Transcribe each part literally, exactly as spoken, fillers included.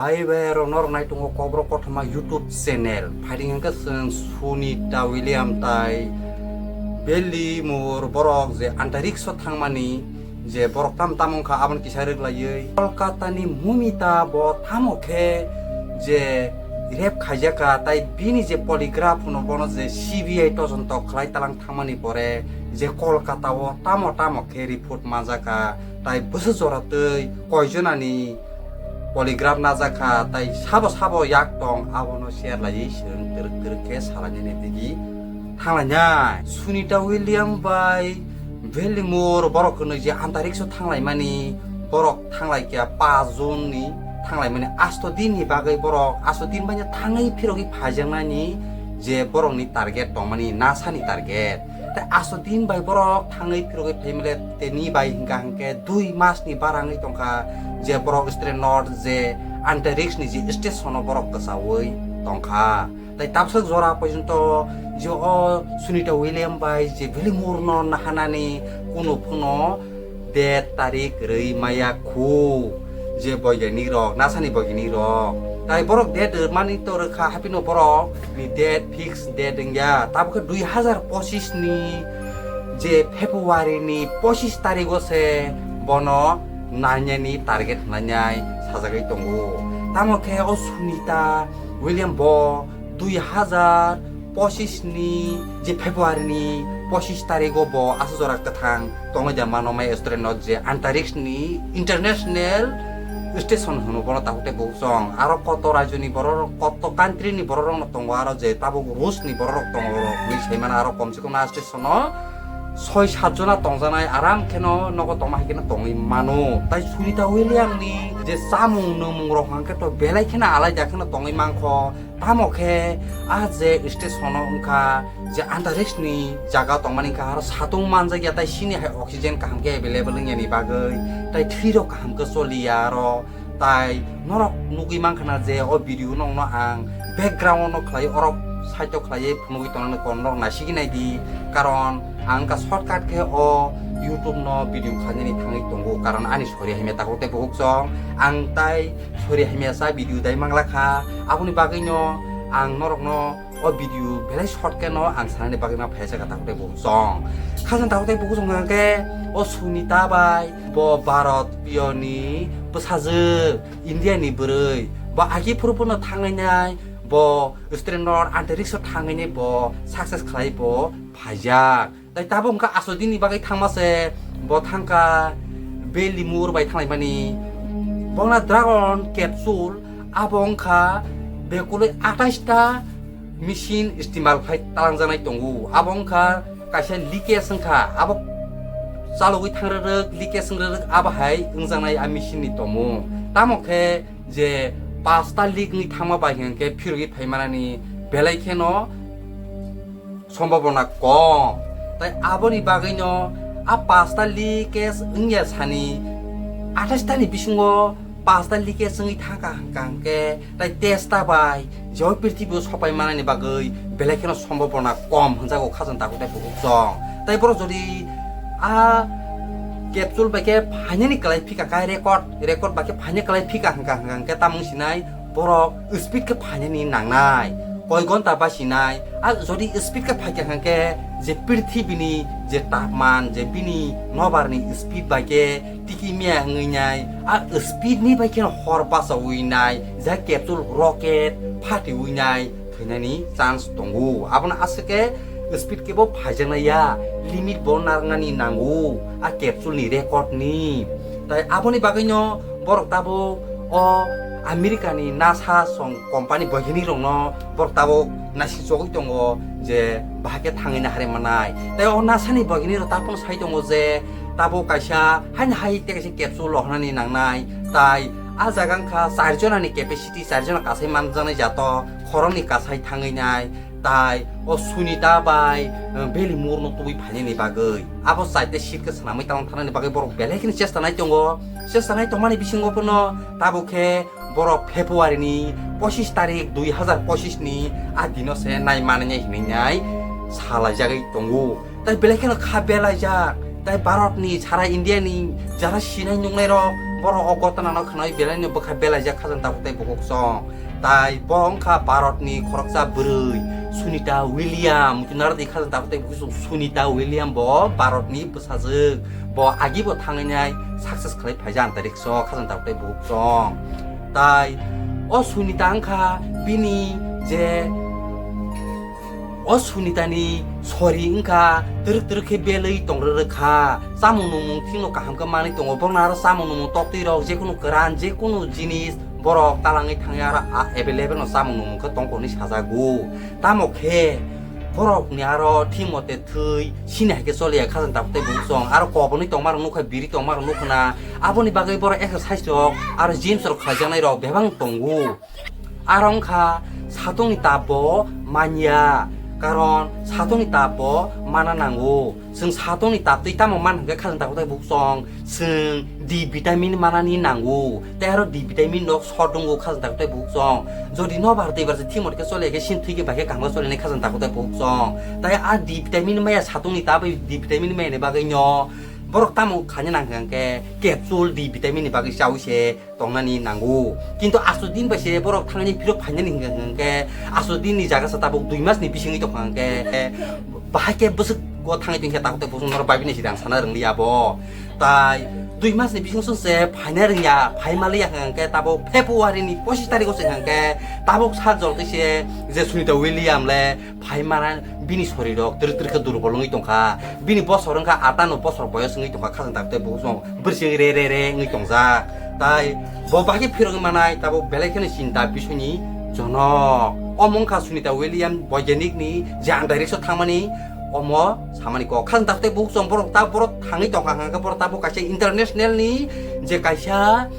Hai bai rok norok nai tongo Kokborok kothoma YouTube channel. Phaidi hwnkhe chwng Sunita William tai Belly Moore borok je antarikso thangmani je borok tam tam wngkha aboni kisa rwglaiwi. Kolkata ni Mumita bo tamo khe je rape khaijaka tai bini je polygraph hwno bono je C B I tojonto khlai talang thangmani pore je Kolkata o tamo tamo khe report manjaka tai bwswk jora twi koijonani polygraph najak kha, tai sabo sabo yak tong, abono share laiwi chwng twrwk twrwk khe salainani digi thanglainai. Sunita William bai Belly Moore borok hwnwi je antarikso thanglaimani, borok thanglai khe paanch June ni thanglaimani, asto din ni bagwi borok asto din bai thangwi phirogwi phaijaknani je borokni target tongmani, NASA ni target. Tei aso din bai borok thangwi phirogwi phaimale teni bai hingka hingke dui mas ni bara wngwi tongkha je borok astronaut je antariksh ni je station o borok kwchaui tongkha. Tei tabswk jora porjonto je o Sunita William bai je Belly Moore no nahanani kunu phano date tarik rwi maya khu je boigyanik rok, NASA ni boigyanik rok. Tai borok date rwmani to rwkha, haphino borok ni date fix date wngya. Tabuk khe dui hazar pochis ni je February ni pochis tarigo se bono nainani target hwnwi sajagwi tongo. Tamo khe o Sunita William bo dui hazar pochis ni je February ni pochis tarigo bo aswk jora kwthang tongwi da mano mai astronaut je antariksh ni international station hwno bono tabuk tei bukchong. Aro koto rajyo ni borok rok, koto country ni borok rok no tongo, aro je tabuk Rus ni borok rok tongo rok hwnwi sai mano, aro komse kom a station o soi sat jona tongjanai aram kheno nogo tongma hai kheno tongwi mano. Tai Sunita William ni je chamung nwngmung rok hwnkhe to belai kheno alai da kheno tongwi mankho. Tamo khe a je station o wngkha je antariksh ni jaga tongmani wngkha, aro satung manjakya, tai sini hai oxygen kaham khe available wngya ni bagwi, tai thwi rok kaham khe choliya aro. Tai norok nugwi mankha na je o video nokno ang background no khlai, orok side o khlai phunugwi tongnani kon norok naisigi nai di, karon ang ka shortcut khe o YouTube no video khlainani thangwi tongo, karon ani sori hamya takhuk tei bukhuk chong, ang tai sori hamya sa video dai mangla kha, aboni bagwi no ang norok no o video belai short khe no ang sanani bagwi ma phaisa ka takhuk tei bukhuk chong. Khajang takhuk tei bukhuk chong hwnkhe o Sunita bai bo Bharat piyoni bwsajwk India ni bwrwi, bo agi phuru phuru no thangwi nai, bo astronaut antariksh o thangwi nai bo success khlai bo phaijak. Tai tabuk wngkha aso dini bagwi thangma se bo thangkha Belly Moore bai thanglaimani. Bongna Dragon capsule abo wngkha bekulwi atais ta machine istimal khai talangjaknai tongo. Abo wngkha kaisa leakage wngkha, abo chalogwi thangrwrwk, leakage wngwrwrwk, abo hai wngjaknai a machine ni tomung. Tamo khe je pasta leak wngwi thangma bai hwnkhe phirogwi phaimanani belai kheno sombhabona kom. Tai aboni bagwino a pasta leakage wngya sani atais ta ni bisingo pasta leakage wngwi thangkha hwnkha hwnkhe tai testa bai je o prithibi o sopai manani bagwi belai kheno sombhabona kom hwnjago khajang takhuk tei bukhuk chong. Tai borok jodi a capsule bai khe phainani kwlai phika kha, record, record bai khe phaina kwlai phika hwnkha hwnkha hwnkhe tamung sinai borok speed khe phainani nangnai, koi gonta basinai. A jodi speed khe phaikha hwnkhe je prithibini je tapman, je bini nobarni speed bai khe tiki miya wngwi nai, a speed ni bai kheno hor bachaui nai, ja capsule rocket phatiui nai thwinani chance tongo. Abono aswk khe speed khe bo phaijaknai ya, limit bo narwknani nango a capsule ni record ni. Tai aboni bagwino borok tabuk o America ni NASA song company boikhini rokno borok tabuk naising chogwi tongo je bahai khe thangwi nahari manai. Tai o NASA ni boikhini rok tabuk sai tongo je tabuk kaisa haino hai tei kaisa capsule rohornani nangnai, tai a jaga wngkha char jona ni capacity, char jona kasai manjaknai jato khoroknwi kasai thangwi nai, tai o Sunita bai, eh, Belly Moore no tubui phainani bagwi, abo chaita seat khe swnamwi tang thanani bagwi borok belai kheno chesta nai tongo. Chesta nai tongmani bisingo phano tabuk khe borok February ni pochis tarik dui hazar pochis ni a dino se nai manai hinwi nai salaijagwi tongo. Tai belai kheno kha belaijak, tai Bharat ni, sara India ni jara sinai nuknai rok Borok o gotona no khwnai belai no bwkha belaijak khajang tabuk tei bukhuk song. Tai bo wngkha Bharat ni khoroksa bwrwi Sunita William, muchunaro di khajang tabuk tei bukhuk song Sunita William bo Bharat ni bwsajwk. Bo agi bo thangwi nai success khlai phaijak antarikso khajang tabuk tei bukhuk song. Tai o Sunita wngkha bini je o Sunitani sori wngkha twrwk twrwk khe belwi tongrwrwk kha. Chamung nungmung thikno kaham khe manwi tongo. Borokno aro chamung nungmung toktwi rok, jekunu kwran, jekunu jinis borok talangwi thangwi aro a-, available no chamung nungmung khe tongkha hwnwi sajago. Tamo khe borokni aro thik mote thwi sini hai khe choliya khajang tabuk tei bukhuk song. Aro kobonwi tongmarok nukha, biri tongmarok nukhuna. Aboni bagwi borok exercise rok aro gyms rok khlaijaknai rok bebak tongo. Aro wngkha satokni tap bo manya, karon satokni tap bo mana nango. Chwng satokni tap twi tamo man hwnkhe khajang tabuk tei bukhuk song, chwng D vitamin manani nango. Tei aro D vitamin rok short wngo khajang tabuk tei bukhuk song. Jodi nobar twibar se thik mote khe chole khe sin thwi khe bai khe kaham khe cholinai khajang tabuk tei bukhuk song. Tai a D vitamin maya satokni tap bai D vitamin maya ni bagwi no borok tamo khaina nang hwnkhe capsule D vitamin ni bagwi chawi se tongnani nango. Kintu aswk din bai se borok thangni phirok phainani hwnkha hwnkhe aswk din ni jaga sa tabuk dui mas ni bisingwi tongkha hwnkhe bahai khe bwswk go thangwi tongkhe tabuk tei bwswk norok bai bini sidang sana rwngli abo. Tai dui mas ni bising song se phaina rwngya, phai maliya hwnkhe tabuk February ni pochis tarikh o se hwnkhe tabuk sa jol twi se je Sunita William le phai mana bini sori rok twrwk twrwk khe durbol wngwi tongkha. Bini bosor wngkha atano bosor boyos wngwi tongkha khajang tabuk tei bukhuk song. Bwrwi re re re wngwi tongjak. Tai bo bahai khe phirogwi manai tabuk belai kheno chinta bisoni jonok. Omo wngkha Sunita William boigenik ni je ang direct thangmani omo samani kok. Khajang tabuk tei bukhuk song borok ta borok thangwi tongkha hwnkhe borok tabuk kaisa international ni je kaisa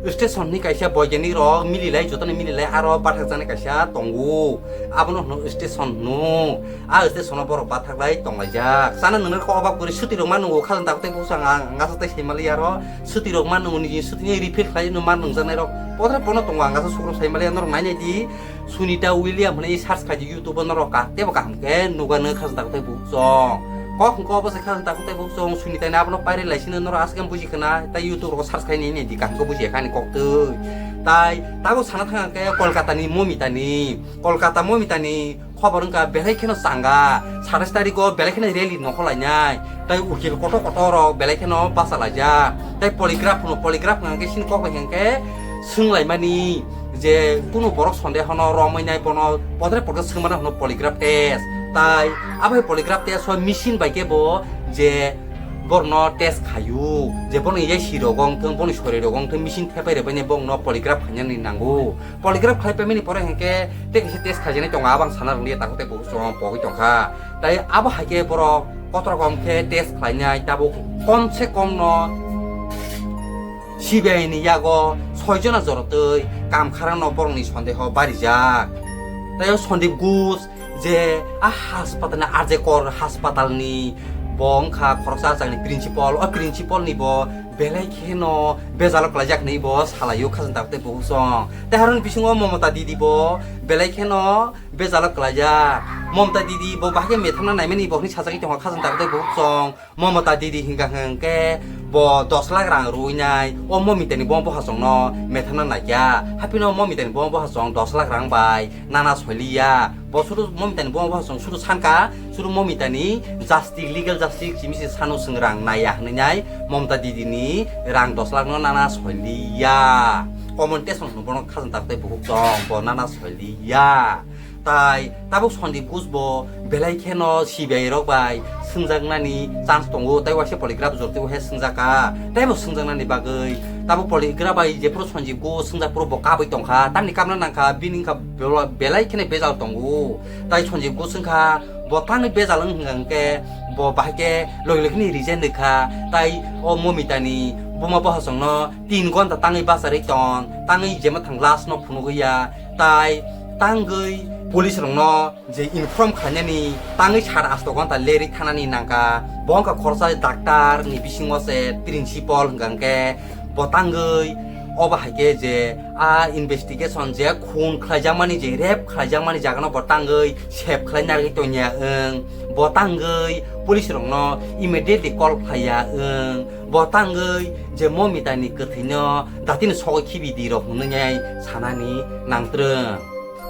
station ni kaisa boigenik rok mililai jotoni mililai aro bathakjaknai kaisa tongo. Abono hwno station hwno. A station o borok bathaklai tonglaijak. Chana nwngnai kok obak kwrwi swtwi rok ma nwngo khajang tabuk tei bukhuk song ang ngasa tei saimalai aro swtwi rok ma nwngo nini swtwi ni refill khlai no ma nwngjaknai rok potre pono tongo ang ngasa sukrok saimalai norok nainai di Sunita William hwnwi search khai di YouTube o norok ka tebo kaham khe nugano khajang tabuk tei bukhuk song. Kok hwnkhe obo se khajang tabuk tei bukhuk song Sunita ni abono pairi lai sino norok aswk buji khna tai YouTube rogo search khai nini di kaham khe buji kha ani kok twi. Tai tabuk sana thang khe Kolkata ni Momita ni Kolkata Momita ni khobor wngkha belai kheno changa, satais tarikh o belai kheno rally nongkhor lainai, tai ukil kotor kotor rok belai kheno bachalaijak, tai polygraph hwno, polygraph hwnkhe sini kok bai hwnkhe swnglaimani je kunu borok sondeho no romwi nai bono podre podre swngmano hwno polygraph test, tai abo hai polygraph test o machine bai khe bo je borokno test khaio, je bono yasi rogo wngthong, bono sori rogo wngthong, machine thepai rwbaini borokno polygraph khainani nango. Polygraph khlai paimani pore hwnkhe tei kaisa test khaijaknai tongo, abang sana rwngya takhuk tei bukhuk song pogwi tongkha. Tai abo hai khe borok kotor kom khe test khlainai tabuk kom se kom no C B I ni yago soi jona jorotwi kam kharano borokni sondeho barijak. Tai o Sandeep Ghosh je a haspatal ni, R J Kar haspatal ni bo wngkha khoroksa achang ni principal, o principal ni bo belai kheno bejalo kwlaijak hinwi bo salaio khajang tabuk tei bukhuk song. Tei haroni bisingo Mamata didi bo belai kheno bejalo kwlaijak. Mamata didi bo bahai khe methamna naimani bo hinwi sajagwi tongkha khajang tabuk tei bukhuk song. Mamata didi hingka hingke bo dos lakh rang rwinai o Momita ni bo bohasong no methamna naikya. Haphino Momita ni bo bohasong dos lakh rang bai nana soiliya. Bo suru Momita ni bo bohasong suru sanka, suru Momita ni justice, legal justice simi se sano swng rang naiya hinwi nai Mamata didi ni rang dos lakh no nana soiliya. Common test no bono khajang tak tei buhuk tong bo nana soiliya. Tai tabuk Sandeep Ghosh bo belai kheno C B I rok bai swngjaknani chance tongo, tai waisa polygraph jor tei waisa swngjaka, tei bo swngjaknani bagwi tabuk polygraph bai jephuru Sandeep Ghosh swngjak phuru bo kabui tongkha, tamni kabna nangkha, bini wngkha bela-, belai kheno bejal tongo. Tai Sandeep Ghosh wngkha bo tangwi bejal wng hwnkha hwnkhe bo bahai khe logi logi ni resign rwkha, tai o Momita ni buma bohasong no tin gonta tangwi bacharwi tong, tangwi jema thang last no phunugwi ya. Tai tangwi police rokno je inform khlainani tangwi sar asto gonta lerwi thanani nangkha. Bo wngkha khoroksa doctor ni bisingo se principal hwnkha hwnkhe bo tangwi obo hai khe je a investigation je khun khlaijakmani, je rape khlaijakmani jagano bo tangwi save khlai narwgwi tongya wng. Bo tangwi police rokno immediately call khlaiya wng. Bo tangwi je Momita ni kwthwino datino sogwi khibi di rok hwnwi sanani nangtrwng.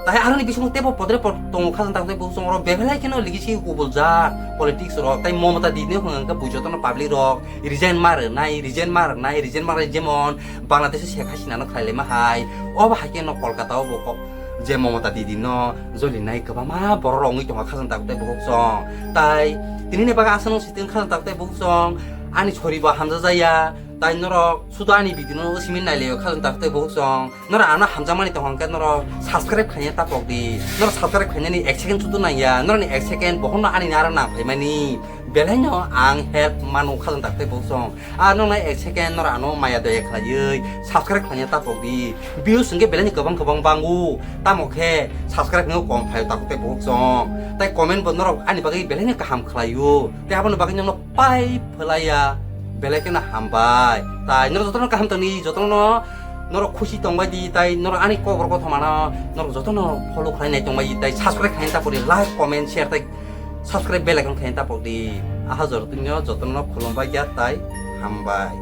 Tai aroni bisingo tebo podre pod tongo khajang takte bukhuk song oro bebelai kheno legisi kubul jak politics rok tai Momita didi no hwnga khe bui jotono public rok resign ma rwnai, resign ma rwnai, resign ma rwnai, jemon Bangladesh Sheikh Hasina no khlai laima hai, obo hai kheno Kolkata o bo ko-, je Momita didi no jolinai kwbangma borok rok wngwi tongo khajang takte bukhuk song. Tai tini ni baga aswk no sitwng khajang takte bukhuk song ani sori bo hamjak jaya. Tai norok sudo ani video no simin nai laio khajang takte bukhuk song. Norok ano hamjakmani tong hwnkhe norok subscribe khaina tapok di. Norok subscribe khainani ek second sudo nangya. Norokni ek second bohorno ani naro nang phaimani. Belaino ang help mano khajang takte bukhuk song. A noknai ek second norok ano maya daya khlaiwi subscribe khaina tapok di. Views hwnkhe belaino kwbang kwbang bango. Tamo khe subscribe hwnkhe kom phaio takte bukhuk song. Tai comment bo norok ani bagwi belaino kaham khlaio. Tai aboni bagwi nokno pai phlaiya, belai kheno hambai. Tai norok jotono kaham tongdi, jotono norok khusi tongbai di, tai norok ani kok rok kothoma no norok jotono follow khlai nai tongbai di, tai subscribe khlai ta pori, like, comment, share, tai subscribe bell icon khlai ta pori. Aha jor tongyo jotono khulumbai ya, tai hambai.